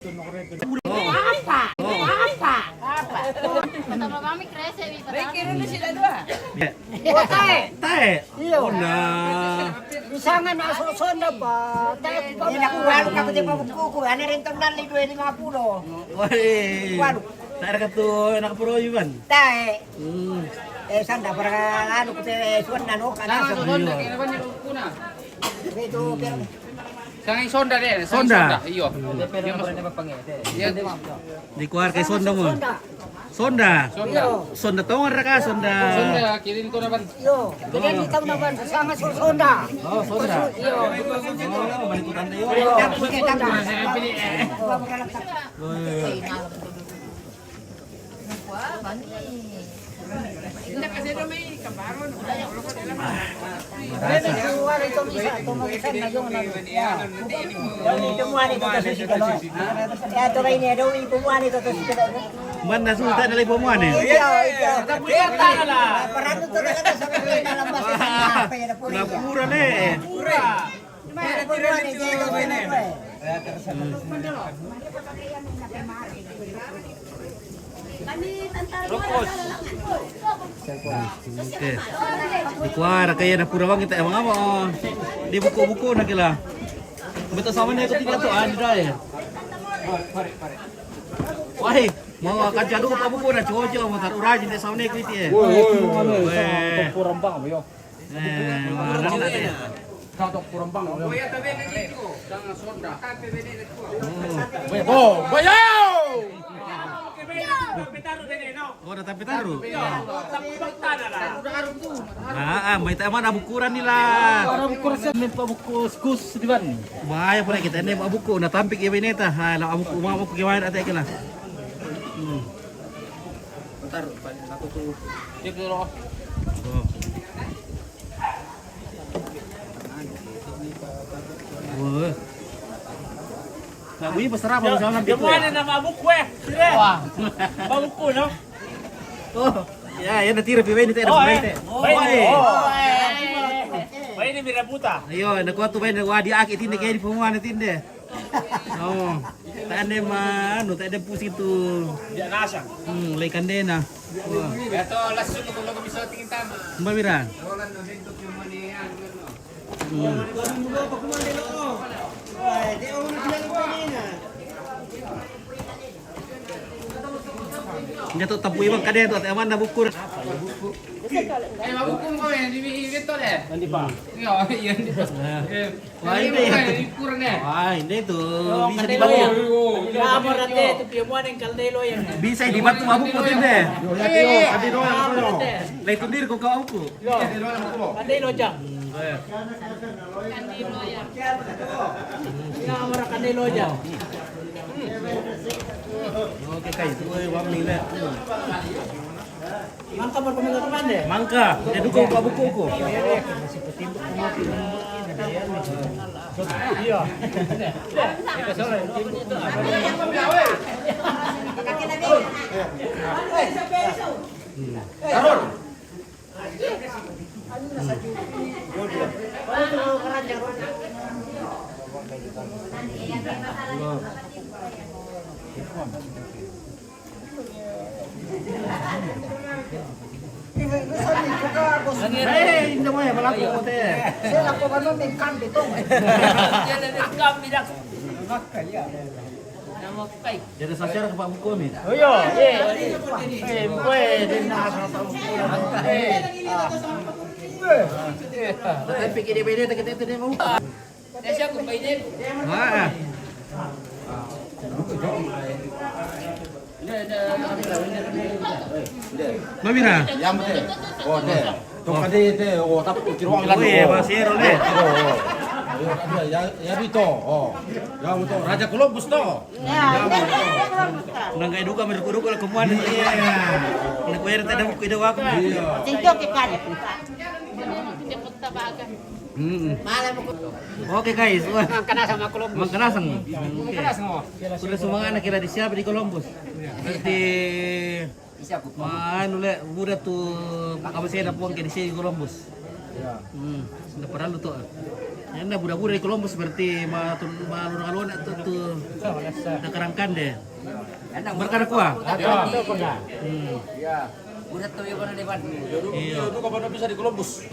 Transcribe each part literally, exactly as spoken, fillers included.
Apa? Apa? Apa? Pertama kami kerese, Wi, pertama. Baik, ini sudah dua. Tae. Tae. Iyo. Oh, nah. Di sana nak so-, sonda, Pak. Tae, Pak. Ini aku baru aku tiap bukuku. Ane renton dan dua lima puluh. Woi. Waduh. Tak ada kata nak pro, Iwan. Tae. Hmm. Eh, sanda para anu, kute suan nano kana. Nah, so. Sonda, kena banyak kuna. Itu, hmm. Sang sonda deh, sang sonda. Sonda. Iyo. Iya, Mas. Iya. Di keluarga sonda mo. Sonda. Sonda. Sonda. Iyo. Sonda tongar ka, sonda. Sonda, kirim ko na ban. Iyo. Jadi kita na ban, sang sonda. Oh, sonda. Iyo. Oh, balik ko tanda yo. Iyo. Sonda. Woi. Mana susah dari pemuan ni? Iya, iya. Parang tu dah kata sampai dalam bahasa apa ya, dah pulih. Nah, pura ni. Pura. Oke. Di kuara kaya na pura bang kita emang apa? Di buku-buku na kila. Betul sama ni aku tiga tu, ah, di dai. Wah, mau akan jadu buku na cuci, mau taruh rajin deh sama ni aku itu, eh. Woi, woi, woi. Weh. Kurang bang, yo. Eh, mana nak dia? Kau tak kurang bang. Oh, ya, tapi ini itu. Jangan sonda. Tapi ini itu. Oh. Weh, oh, weh, yo! Oh, dah tapi taruh. Iya. Ah, ah, mai tak mana bukuran ni lah. Orang buku resep ni, Pak, buku skus di mana? Bahaya pula kita ni buku. Nah, tampik ya ini tah. Ha, lah buku, mau buku gimana tak kira. Hmm. Bentar, Pak, aku tu. Cek dulu. Oh. Wah. Nak bunyi besar apa misalnya gitu ya? Mana nama buku, eh? Sire. Wah. Nama buku, no? Oh. Ya, ya, nanti lebih baik nanti ada. Oh, eh. Oh, eh. Oh, eh. Baik, ini mira buta. Ayo, nak kuat tu baik, wah, dia aki tinde, kayak di pemuan tinde. Oh, tande manu, tande pusing tu. Dia nasa. Hmm, lai kandena. Wah. Ya to, langsung ko lo bisa tingin tama. Mbak Mira. Hmm. Dia tu tapu iwang kade tu, teman na bukur. Eh, buku ko yang di, di, di to deh. Nanti, Pak. Iya, iya, di. Nah. Eh. Wah, ini. Wah, ini tu. Bisa dibantu. Bisa dibantu mabuk ko tinde. Lai tundir ko kau aku. Kandai lo jang. Ya, mara kandai lo jang. Oke, kai. Wah, wang ni le. Mangka berkomentar teman deh. Mangka, dia dukung Pak Buku ko. Iya. Karol. Eh, inda mo ya, malaku ko te. Sila ko ba no, may kambi to. Yan ang kambi na. Nama ko kay. Jadi sasyar ka pa buku mi. Oh, iya. Eh, pwede na sa pa buku. Eh. Tapi kini pwede kita, kita mo. Ah. Mabira? Yang betul. Oh, deh. Tuh, tadi itu, oh, tapi kiruang. Oh, iya, Mas Hero, deh. Oh, oh. Ya, ya, ya, itu. Oh. Yang betul. Raja Columbus, tuh. Ya, ya, ya. Nang kayak duka, mereka duka lah, kemana? Iya. Nak bayar tak ada buku, ada waktu. Iya. Cinta ke kan. Mm-mm. Oke, guys, wah. Mangkanasang sama Columbus. Mangkanasang. Oke. Mangkanasang, oh. Sudah semangat nak kira di siapa di Columbus? Iya. Berarti, siapa? Manu le, udah tu apa sih ada puang ke di sini Columbus. Hmm, nda parallu to. Iyana buda-buda di Columbus berarti ma-, tu-, malona-lona to tu. Nakarangkande. Berkana kua? Hmm. Buda to iyo kono depan. Iyo. Itu kapan bisa di Columbus?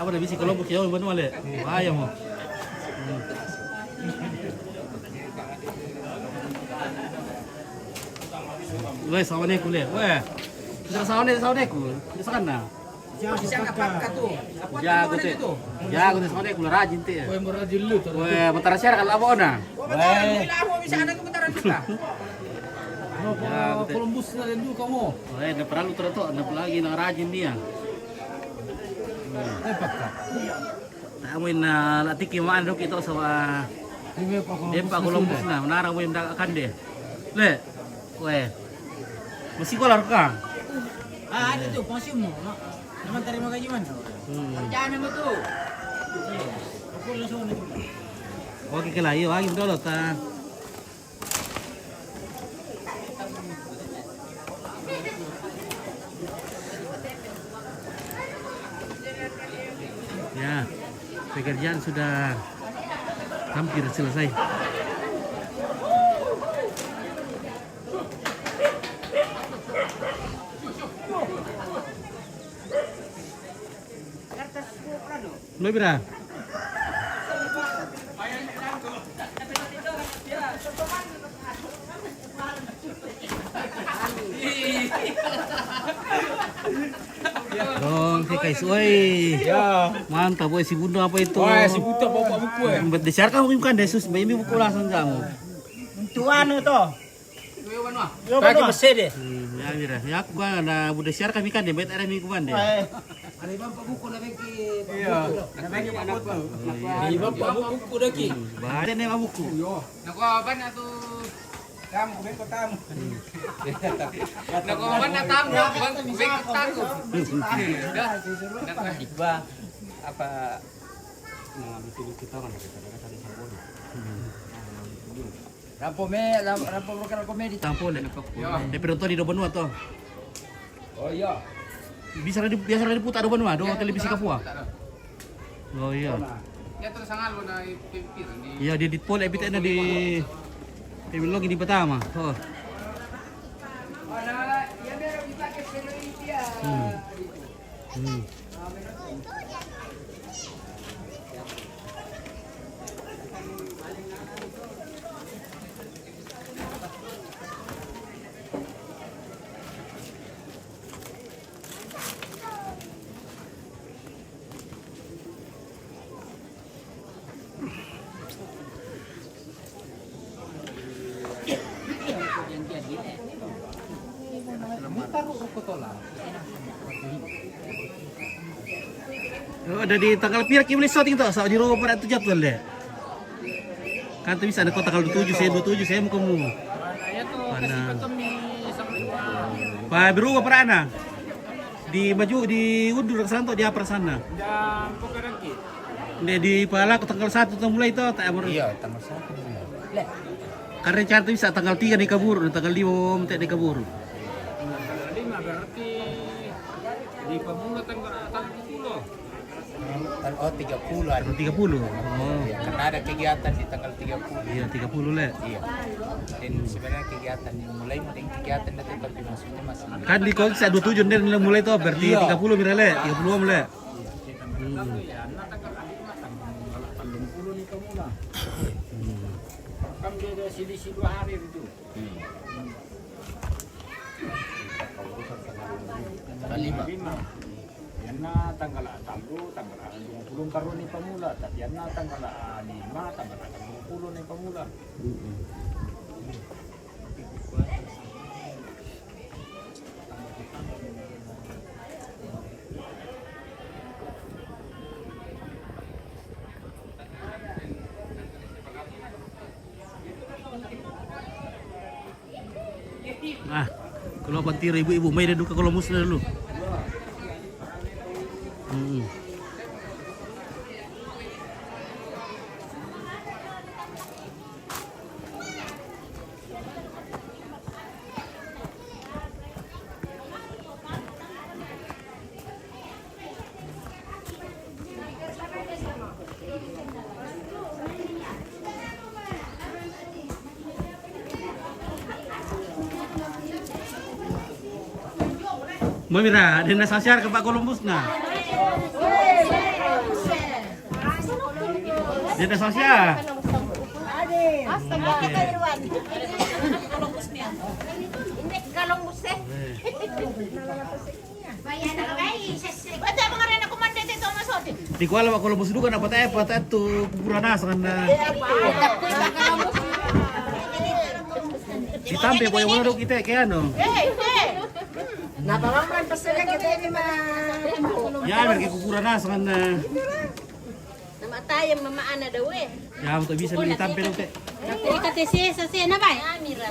Apa na bisa Columbus ya, banua le. Bahaya mo. Hmm. Weh, sawaneku le. Weh. Nda sawane, sawaneku. Di sana. Jago te. Jago te, sawaneku la rajin te. Weh, merajin lu terus. Weh, matara siara kala abona. Weh. Jago te. Columbus na rindu kamu. Weh, nda parallu tara to, nda parallu lagi na rajin dia. Eh, pakka. Tamu inna la tiki ma anu kita sawa. Dempa Columbus na, menara mo inda kande. Le. Weh. Masikola ka? Ah, ada tu, pensiun mo. Naman tarima gaji man. Hmm. Kerjaan mo tu. Oke, kela, iyo, agi dulu ta. Ya, pekerjaan sudah hampir selesai. Lo bira? Dong, si Kais, woi. Ya. Mantap, woi, si Bunda apa itu? Wah, si Bunda bapak buku, eh. Buat disiarkan mungkin kan, Desus, bayi buku langsung kamu. Untuk anu to. Yo, Bang, wah. Yo, Bang, wah. Masih deh. Hmm, ya, mira. Ya, aku kan ada buda siar kami kan deh, bet ada minggu kan deh. Eh. Ada Bang Pak Buku lagi. Iya. Ada Bang Buku. Oh, iya. Ada Bang Pak Buku lagi. Hmm, bahaya nih Bang Buku. Yo. Nak kau apa nak tu? Tamu, kau bengkok tamu. Nak kau apa nak tamu? Bang, bengkok tamu. Dah. Dah. Iqbal, apa? Nah, betul-betul tahu kan, kata-kata di Sambodo. Hmm. Nah, betul. Rampo me, ram-, rampo broker komedi. Rampo le. Yo. Tapi nonton di dua banua to. Oh iya. Bisa di, biasa di putar dua banua, do televisi kapua. Oh iya. Ya terus sangat lo na pipir di. Iya, di, di pole pitena di pemilu di pertama. Oh. Hmm. Hmm. Oh, ada di tanggal pira ki boleh syuting to? Sa di Roma pada tu jadwal deh. Kan tu bisa ada kota tanggal dua tujuh, saya dua tujuh, saya mau kamu. Mana? Pa berubah perana. Di maju, di undur ke sana, di apa sana? Jam pokok dangki. Nde di pala ko tanggal satu to mulai to, tak amor. Iya, tanggal satu mulai. Karena rencana tu bisa tanggal tiga di kabur, tanggal lima om tak di kabur. Tanggal lima berarti di pemula tanggal, tanggal sepuluh. Tang-, oh, tiga puluh ada. Tanggal tiga puluh. Oh. Iya, karena ada kegiatan di tanggal tiga puluh. Iya, tiga puluh le. Iya. Dan sebenarnya kegiatan yang mulai, mulai kegiatan itu tapi maksudnya masih. Kan di kau sa dua tujuh dan mulai to, berarti iya. Tiga puluh mira le, tiga puluh om le. Iya. Hmm. Tanggal lima, tanggal, tanggal puluh ni pemula. Hmm. Kan beda selisih dua hari itu. Hmm. Tanggal lima. Lima. Iyanna tanggal tallu, tanggal dua puluh karoni pemula, tapi iyanna tanggal lima, tanggal dua puluh ni pemula. Ah, kalau pantira ibu-ibu, mai dulu ke kolam musna dulu. Hmm. Mami ra, dia na sosial ke Pak Columbus na. Dia na sosial. Astaga. Ini Columbus, eh. Baca mengerti aku mandai itu sama sote. Di kuala Pak Columbus juga na pata, pata tu kuburan asal na. Ditampe boy, mana dok kita ke anu. Eh, eh. Napa mamran pasal kita ini mah? Ya, mereka kuburan asal na. Nama tayang mama ana dawe. Ya, untuk bisa beli tampe dok, Teh. Ini kata si sasi na bai. Amira.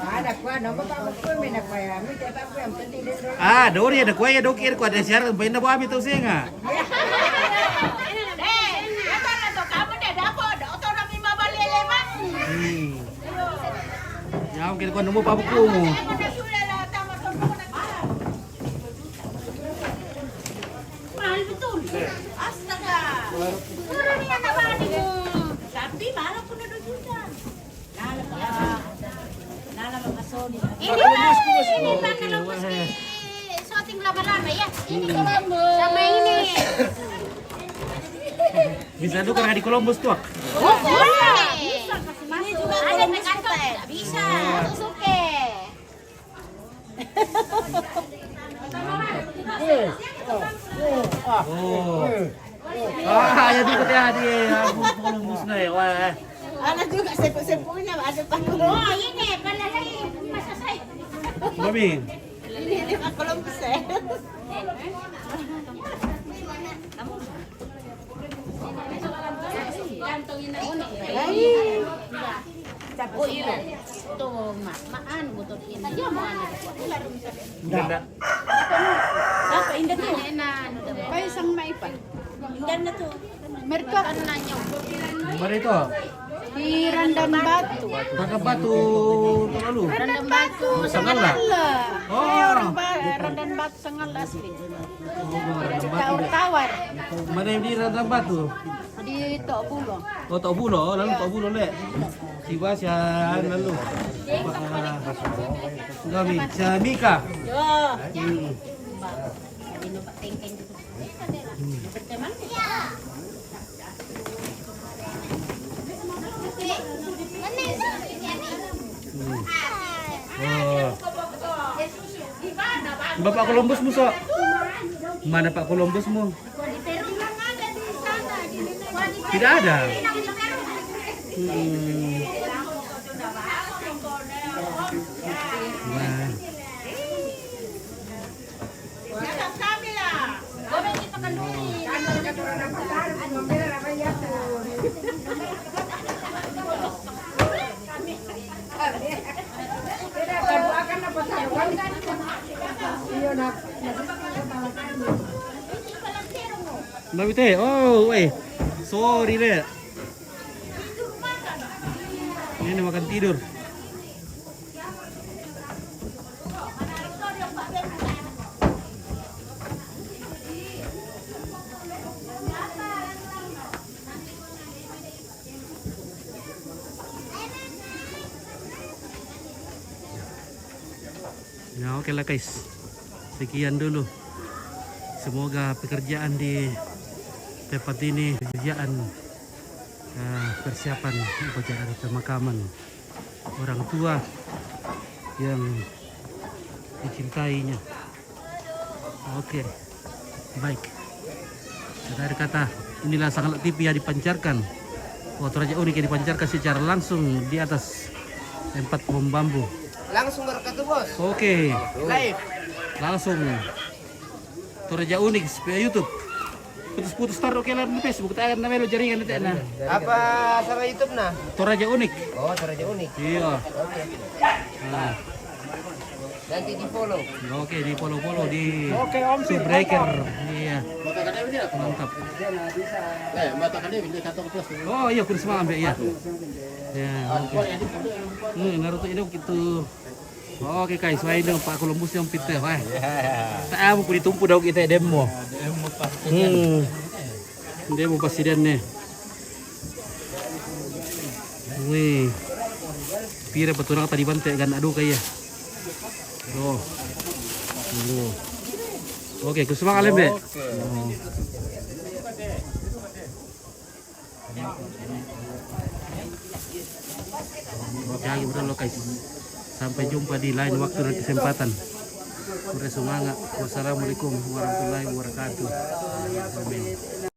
Ada kuah, nama Pak Betul, mina kuah ya. Minta Pak Betul yang penting dia. Ah, dori ada kuah ya, dok, kira kuah ada siar, bain na bo ami tau senga. Eh, apa na to kamu dah dapat, dah otonomi mama lele bang. Hmm. Ya, mungkin kau nemu Pak Betul mu. Mahal betul. Astaga. Murah ni anak bani mu. Tapi mahal pun dua juta. Lala, lala, lala, masoni. Ini, ini kan kalau mesti syuting lama-lama ya. Ini sama ini. Bisa tukar di Columbus tuh. Oh, boleh. Ini juga ada Columbus kita ya. Bisa. Susuke. Oh. Ah, ya juga dia di aku Columbus na ya. Wah. Ana juga sepu-sepunya ada Pak Columbus. Oh, ini pala lagi masa saya. Mami. Ini, ini Pak Columbus ya. Kantong ini. Ai. Oh, iya. Tuh, ma, maan motor ini. Iya, maan. Indah. Apa indah tuh? Enak. Kayak sang maipa. Indah na tuh. Mereka. Mana itu? Di Randan Batu. Randan Batu, terlalu. Randan Batu, Sangala. Sangala. Oh. Orang ba-, Randan Batu, Sangala asli. Oh, Randan Batu. Tawar-tawar. Mana yang di Randan Batu? Di Tok Bulo. Oh, Tok Bulo, oh, lalu Tok Bulo, le. Siwa siya, lalu. Kami, siya Mika. Yo. Hmm. Hmm. Oh. Bapak Columbus mu, so? Mana Pak Columbus mu? Tidak ada. Hmm. Nah. Mami teh, oh, weh. Sorry, le. Ini makan tidur. Ya, oke lah, guys. Sekian dulu. Semoga pekerjaan di tempat ini, pekerjaan, eh, persiapan upacara pemakaman orang tua yang dicintainya. Oke, baik. Dari kata, inilah Sangala T V yang dipancarkan. Oh, Toraja Unik yang dipancarkan secara langsung di atas empat pohon bambu. Langsung berkat tuh, Bos. Oke. Live. Langsung. Toraja Unik via YouTube. Putus-putus taruh ke lain Facebook, tak ada melo jaringan itu na. Apa sama YouTube na? Toraja Unik. Oh, Toraja Unik. Iya. Oke. Nah. Nanti di-follow. Oke, di-follow-follow di Oke, Om, Subreaker. Iya. Mantap. Eh, mata kan dia bisa satu plus. Oh iya, kurus malam ya. Ya, oke. Hmm, Naruto ini gitu. Oke, guys, wah ini Pak Columbus yang pinter, wah. Tak mau pun ditumpu dong kita demo. Demo pasti. Hmm. Demo pasti dan nih. Wih. Pira petunang tadi bantai gan aduh kayak. Oh. Dulu. Oke, ku semangat lembe. Oke. Oh. Oke, ayo, bro, guys. Sampai jumpa di lain waktu dan kesempatan. Udah semangat. Wassalamualaikum warahmatullahi wabarakatuh. Amin.